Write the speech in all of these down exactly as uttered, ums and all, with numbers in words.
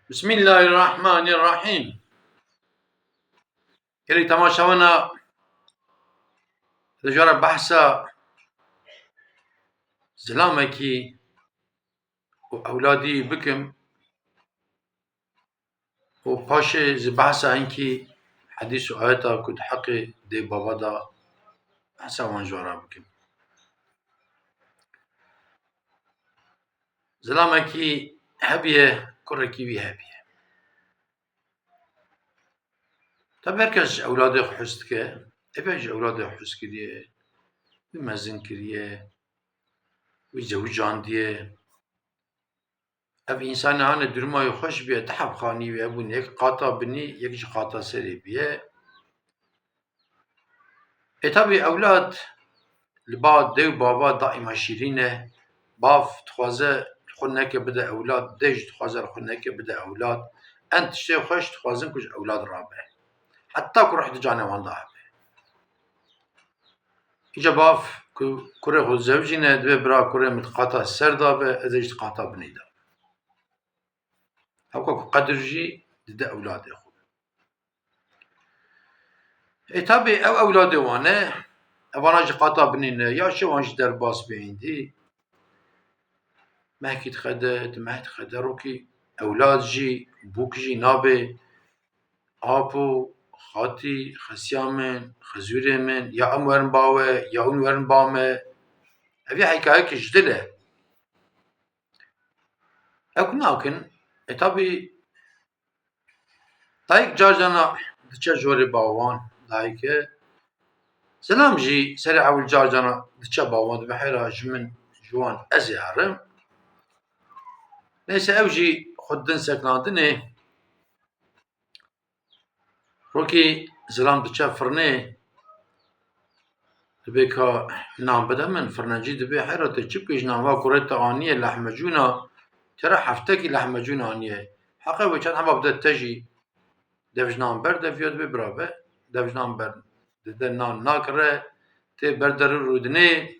Bismillahirrahmanirrahîm. Gelî temaşevana, ez jara behsa zilamekî û ewladî bikim û paşê ji behsa hinkî hedîs û ayeta ku di heqê dê bava de behsa wan jara bikim. Zilamekî hebiye, kurekî wî hebiye. Tabi her kes ji ewladê xwe hez dike, ev ji ewladê xwe hez kiriye, wî mezin kiriye, wî zewicandiye. Ev însanê hane duruma wî xweş biye, du heb xanî wî hebûn, yek qata binî, yek ji qata serê biye. Ê tabî ewlad li ba dê û bava daîma şîrîn e. Bav dixwaze li xwe neke bide ewlad, dê jî dixwaze li xwe neke bide ewlad. Em tiştê xweş dixwazin ku ji ewlad rabe. Heta ku ruh di canê wan de hebe. Îca bav ku kurê xwe dizewicîne, dibê bira kurê min di qata ser de be, ez ê jî di qata binê de be. Hewka ku qedir jî dide ewladê xwe. Ê tabî ew ewladê wan e, evana ji qata binî ne, ya şewan jî derbas bê êndî. Mehkî dixede, di meh dixede, rokî ewlad jî, bûk jî nabê. Apo, xatî, xesiya min, xezûrê min, ya em werin ba we, ya hûn werin ba me. Ev ya hikayekî ji dil e. Ew ku nakin, e tabî dayik car cana diçe jorê bawan, dayike. Zilam jî serê ewil car cana diçe bawan, dibe heyra ji min ji wan ez ê herim. Neyse ew jî xwe din seknandinê. Rokî zilam diçe firnê, dibê ka nan bide min, firnencî dibê heyra te çi bikî ji nan va kurê te aniye lehmecûna, te re heftekî lehmecûn aniye. Heqe wê çend heba bide te jî. Dev ji nan ber, dev ya dibê bira be, dev ji nan ber dide nan nakire, tê ber der û rûdinê.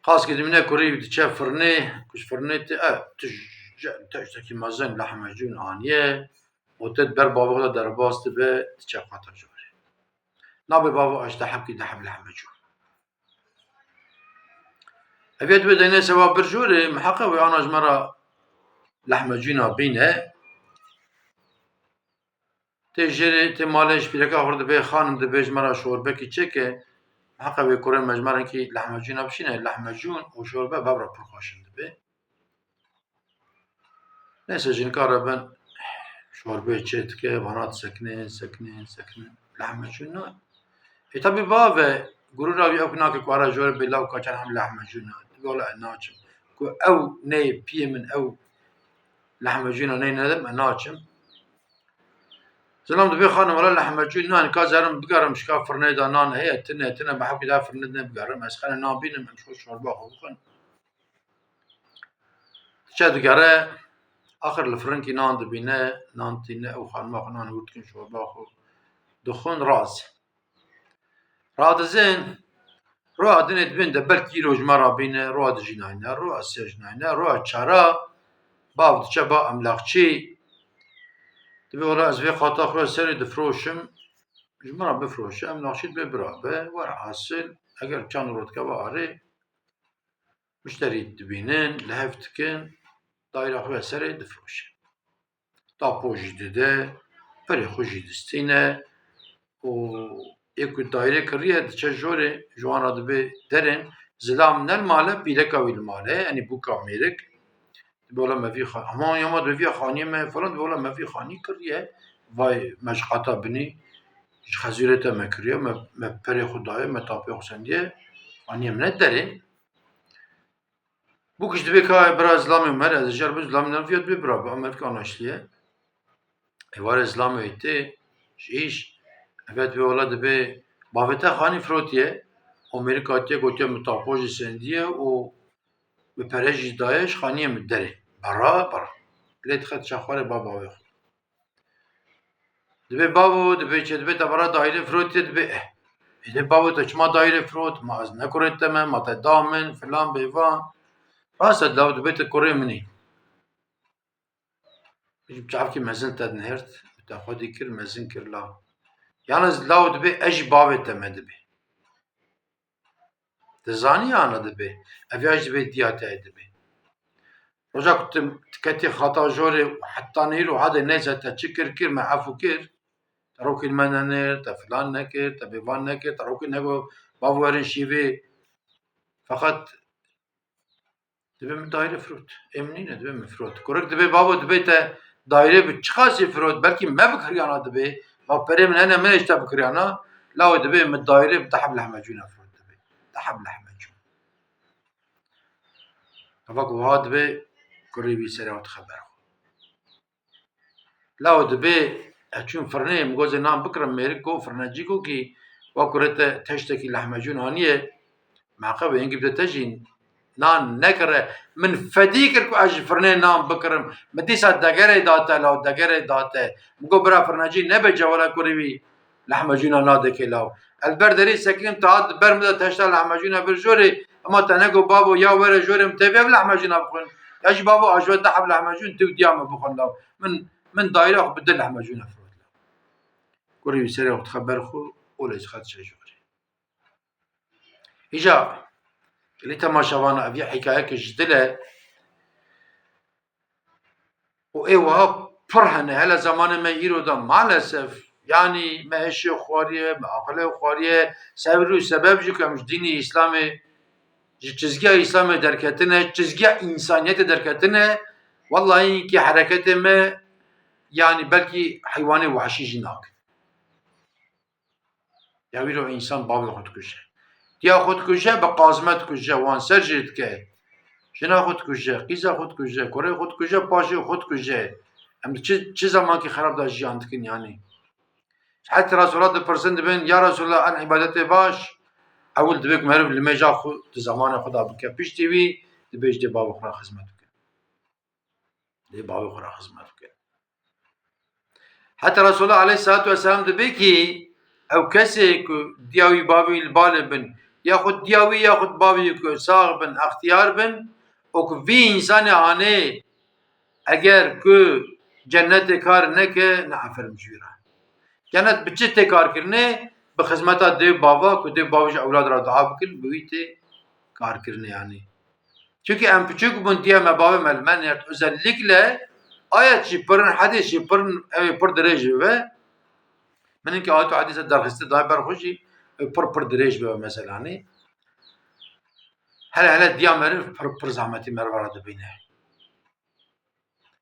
Qaskê dimîne kurê wî diçe firnê, ku ji firnê tê, e, tu ji, te tiştekî mezin lehmecûn aniye û te di ber bavê xwe de derbas dibe, diçe qata jorê. Nabê bavê aşte hebkî de heb lehmecûn. Ev yê dibe deyne sewa bir jorê, miheqe wê ana ji me re lehmecûna bîne. Tê jêrê, tê malê ji pîreka xwe re dibê, xanim dibê ji me re şorbekî çêke. Heqe wê kurê me ji me re hinkî lehmecûna bişîne, lehmecûn û şorbe bev re pir xweş in dibê. Neyse jinika re bin şorbeyê çê dike, vana disekine, sekine, sekine. Lehmecûn na. Ê tabî bave, gurûra wî ew nake ku ara jor bê law ka çend hem lehmecûn na. Dibê wala ez naçim. Ku ew neyê piyê min ew lehmecûna ney nedim, ez naçim. Zilam dibê xanim, wala lehmecûn nan, ka zerim bigerim, şika firnê de nan heye, tine, tine, me hewkî da firnê de bigerim, ez xene nan bînim, em şo şorba xwe bixwin. Diçe digere, axir li firinkî nan dibîne, nan tîne, ew xanima xwe nan wir dikin, şorba xwe dixwin, raz. Radizên, roja dinê dibên de belkî îro ji me re bîne, roja dijî nayne, roja sê jî nayne, roja çara, bav diçe ba emlakçî. Dibê wela ez vê qata xwe serê difroşim, ji me re bifroşe, emlakçî dibê bira be, werhasil, eger çand rot keve arê, muşterî dibînin, li hev dikin, dayra xwe serê difroşe. Tapo jî dide, perê xwe jî distîne û yê ku dayre kiriye diçe jorê, ji wan re dibê derên, zilam ne li male, pîreka wî li male, yanî bûka mêrik. Dibê wela me vî xa-, hema ya ma dibê vîya xaniyê me, falan, dibê wela me vî xanî kiriye, vay me ji qata binî, ji xezûrê te me kiriye, me, me perê xwe daye, me tapê xwe sendiye, xaniyê min e derê. Bûk jî dibê ka bira zilamê Omer, ez ê ji herbû zilamê Omer viya dibê bira be, Omer ka naştiye. Êvarê zilamê wê tê ji îş, eve dibê wela dibê bavê te xanî firotiye, Omerî katiye gotiye min tapo jî sendiye û bi pere jî daye ji xaniyê min derê. Berra, berra. Lê dixe diçe xwarê ba bavê xwe. Dibê bavo, dibê çi, dibê te bera daîrê firotiye, dibê eh. Ê dê bavo te çima daîrê firot? Ma ez ne kurê te me, ma te da min, filan bêvan. Rast e, law dibê te kurê min î. Çavkî mezin te dinêrt, te xwedî kir, mezin kir la. Yalnız law dibê ez jî bavê te me dibê. Dizanî yana dibê. Ev ya jî dibê diya te dibê. Roja ku tu, tu ketî xata jorê û heta neyro hadê neyse te çi kir kir, me efû kir. Te rokên me nenêr, te filan nekir, te bêvan nekir, te rokên nego bavo werin şîvê. Feqet Dibê min daîre firot. Ê min nîne, dibê min firot. Kurek dibê bavo, dibê te daîre bi çiqasî firot, belkî me bikiriyana dibê. Va perê min hene, min ê ji te bikiriyana. Lawo dibê min daîre bi deh heb lehmecûna firot dibê. Deh heb lehmecûn. Heva ku wiha dibê kurê wî serê xwe dixe ber xwe. Lawo dibê ez çûm firnê, min got zê nan bikirim, mêrik got, firnecî got kî wa kurê te teştekî lehmecûn aniye, meqe wê hingî bide te jî nan nekire. Min fedî kir ku ez ji firnê nan bikirim. Min dîsa degerê da te, law degerê da te. Min got bira firnecî nebe cewala kurê wî lehmecûna nadekê law. Ez ber derî sekinim, te hat ber min de teşta lehmecûna bir jorê, ema te nego bavo ya were jorê min tevî ev lehmecûna bixwin. Ya jî bavo a ji we deh heb lehmecûn tu diya min bixwin law. Min, min daîra xwe bi du lehmecûna firot law. Kurê wî serê xwe dixe ber xwe û lê dixe diçe jorê. Îca, lê temaşevana ev ya hikayeke ji dil e. Û ê wiha pir hene. Hele zemanê me îro de maalesef, yanî me hişê xwariye, me aqilê xwariye, sebir û sebeb jî ku em ji dînî Îslamê, ji çizgiya Îslamê derketine, çizgiya însaniyetê derketine, wellahî ki hereketê me, yanî belkî heywanê wahşî jî nakin. Ya wî ro însan bavê xwe dikuje. Diya xwe dikuje, bi qazme dikuje, wan ser jê dike. Jina xwe dikuje, qîza xwe dikuje, kurê xwe dikuje, paşê xwe dikuje. Em çi, çi zemankî xerab de jiyan dikin yanî? Heta Resûla dipirsin dibên, ya Resûla, en îbadetê baş, ewil dibê ku meriv limêja xwe di zemanê xwe de bike. Piştî wî dibê ji dê bavê xwe re xizmet bike. Dê bavê xwe re xizmet bike. Heta Resulullah aleyhissalatu vesselam dibê kî ew kesê ku diya wî bavê wî li balê bin, yaxud diya wî yaxud bavê wî ku sax bin, extiyar bin, û ku vî însanê anê eger ku cennetê kar neke, ne aferin ji wî re. Cennet bi çi tê karkirinê? Bi xizmeta dê bava, ku dê bav ji ewlad re dua bikin, bi wî tê karkirinê yanî. Çunke em piçûk bûn, diya me bavê me li me nêrt. Özellikle ayet jî pirin, hedîs jî pirin, ew ê pir dirêj bibe. Min hinkî ayet û hedîse derxiste daye ber xwe jî, ew pir pir dirêj bibe meselanî. Hele hele diya meriv pir pir zehmetî meriva re dibîne.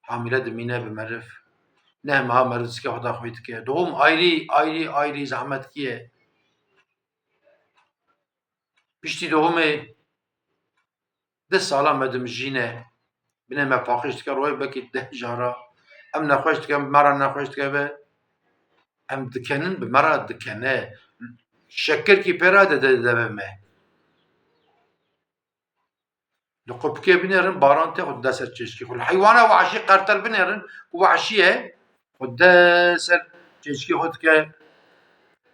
Hamîle dimîne bi meriv. Neh meha meriv zikê xwe da xwî dike. Doğum ayrı, ayrı, ayrı zehmetkî ye. Piştî doğumê du sala me dimijîne. Binê me paqij dike, royê belkî deh cara. Em nexweş dike, em bi me re nexweş dike ve. Em dikenin, bi me re dikene. Şekirkî pê re dide devê me. Li qopikê binêrin, baran tê xwe dide ser çêşkê xwe. Li heywana wahşî qertel binêrin, ku wahşî ye, xwe dide ser çêşkê xwe dike,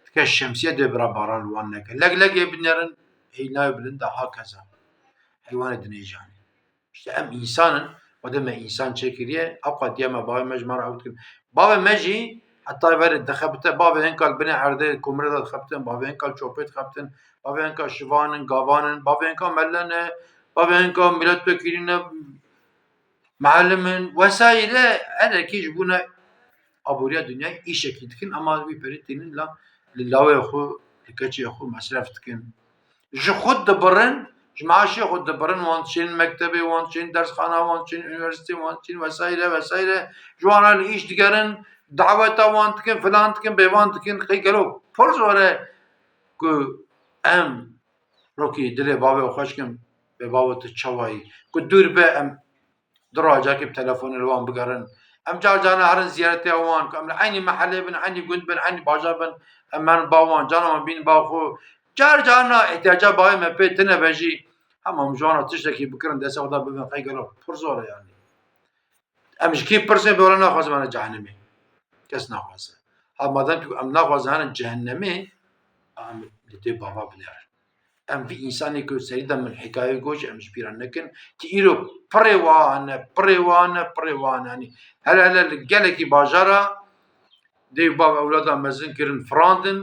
dike şemsiye dê bira baran li wan neke. Leglegê binêrin, heyna bilind e, hakeza. Heywanê dinêjanê. İşte em însan in, xwedê me însan çêkiriye, ewqa diya me, bavê me ji me re ew dikin. Bavê me jî heta verê dixebite, bavê hinka li binê erdê komrê de dixebitin, bavê hinka li çopê dixebitin, bavê hinka şivan in, gavan in, bavê hinka mele ne, bavê hinka milletvekilî ne, muallim in, vesaire, herekî ji bo ne aboriya dinyayê îşekî dikin, ama wî perî tînin la li lawê xwe, li keçê xwe mesref dikin. Ji xwe dibirin, ji maaşê xwe dibirin, wan diçênin mektebê, wan diçênin dersxana, wan diçênin unîversîte, wan diçênin vesaire vesaire. Ji wan re li îş digerin, daweta wan dikin, filan dikin, bêvan dikin. Qey gelo pir zor e ku em rokî dilê bavê xwe xweş kin, bê bavo tu çawa yî? Ku dûr be em du roja cakê bi telefonê li wan bigerin. Em car carna herin ziyaretê wan, ku em li eynî mehelê bin, eynî gund bin, eynî bajar bin, em herin ba wan, carna wan bînin ba xwe. Car carna ihtiyaca bavê me pê tune be jî, hema em ji wan re tiştekî bikirin, destê xwe da bibin, qey gelo pir zor e yanî. Em ji kî pirsin, bê wele naxwazin bene cehennemê. Kes naxwaze. Ha madem ku em naxwazin herin cehennemê, em li dê bava binêrin. Em vî însanê ku serî de min hikayeyê got jî em ji bîra nekin, ki îro pirê wa hene, pirê wa hene, pirê wa hene. Yanî hele hele li gelekî bajara dê û bav ewlada mezin kirin, firandin.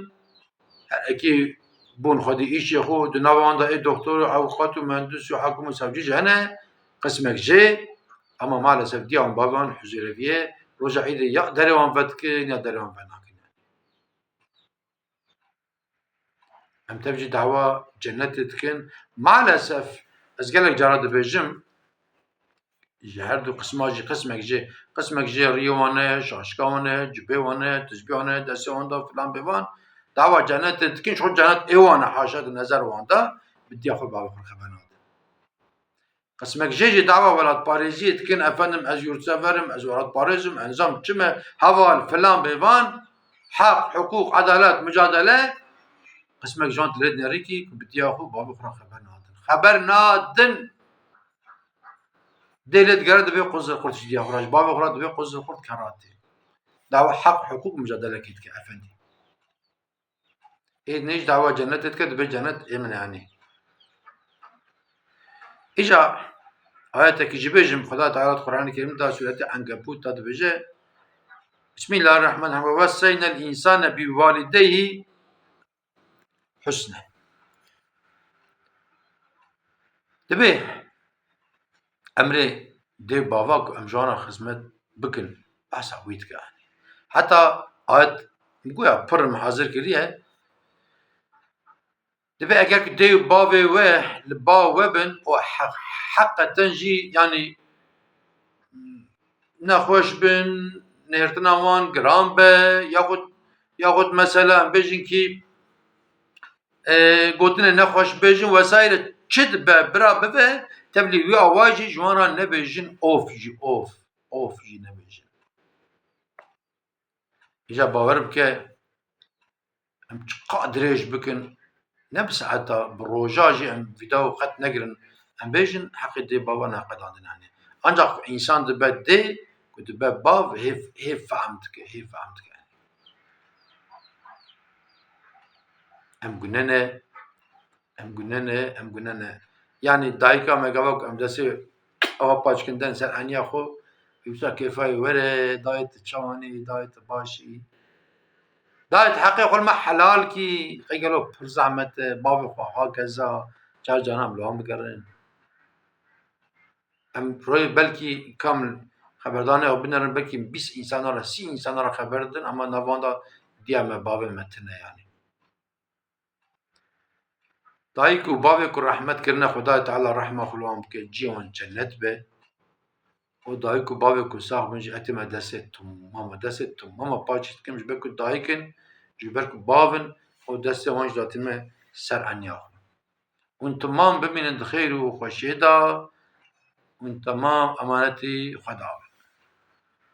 Her ekî bûn xwedî îşê xwe, di nava wan de ê doktor û ewqat û muhendis û hekim û savcî jî hene, qismek jê, ama maalesef diya wan bavê wan huzêreviyê, roja îdê ya derê wan vedikin ya derê wan venakin. Em tev jî dawa cenetê dikin. Maalesef ez gelek cara dibêjim, ji her du qisma jî qismek jê, qismek jê riyê wan e, şaşka wan e, cibê wan e, tizbê wan e, destê wan de filan bê van, dawa cenetê dikin, ji xwe cenet ê wan e, haşa di nezer wan de, bi diya xwe bavê xwe xeber nadin. Qismek jê jî dawa welatparêziyê dikin, efendim ez yurtsever im, ez welatparêz im, ez nizam çi me, heval, filan bê van, heq, hiqûq, edalet, mucadele, qismek ji wan dilê dinerîkî ku bi diya xwe bavê xwe re xeber nadin. Xeber nadin. Dê lê digere dibê quzir qurt ji diya xwe re, ji bavê xwe re dibê quzir qurt keratê. Dawa heq, hiqûq, mucadelekê dike efendî. Ê nê jî dawa cenetê dike, dibê cenet ê min e, yanî. Îca ayetekî jî bêjim, Xweda Teala di Quranê Kerîm de, Sûretê Enkebût de dibêje, Bismillahirrahmanirrahim. "Ve wesseyne l-însane bi walideyhi husne." Dibê emrê dê bava ku em ji wan re xizmet bikin, behsa wî dike. Heta ayet, goya pir min hazir kiriye. Dibê eger ku dê û bavê we li ba we bin û heq-, heqeten jî, yanî nexweş bin, nêrtina wan giran be, yaxud, yaxud mesela em bêjin kî, e, gotinê nexweş bêjin, wesaîre çi dibe, bira bibe, tevlî wî awayî jî ji wan re nebêjin of jî of, of jî nebêjin. Îja bawer bike, em çiqa dirêj bikin, ne bi saeta, bi roja jî em vîdeo qet negirin. Em bêjin heqê dê bava neqedandin hene. Ancak ku însan dibe dê, ku dibe bav, hê, hê fehm dike, hê fehm dike. Em gune ne, em gune ne, em gune ne. Yanî dayika me gava ku em destê ewa paçkinden ser eniya xwe, wisa kêfa wê were, dayê tu çawan î, dayê tu baş î. Dayê tu heqê xwe li me helal kî, qey gelo pir zehmet e, bavê xwe hakeza, çar caran em li wan bigerin. Em royê belkî kam xeberdanê ew binerin, belkî bîst însana re, sî însana re xeber didin, ama nav wan de diya me, bavê me tune yanî. Dayik û bavê ku rehmet kirine, Xwedayê Teala rehma xwe li wan bike, ciyê wan cennet be. Û dayik û bavê ku sax bin jî etime destê tumama, destê tumama paçî dikim, ji ber ku dayik in, ji ber ku bav in, û destê wan jî datime ser eniya xwe. Hûn temam bimînin di xêr û xweşiyê de, hûn temam emanetî Xweda bin.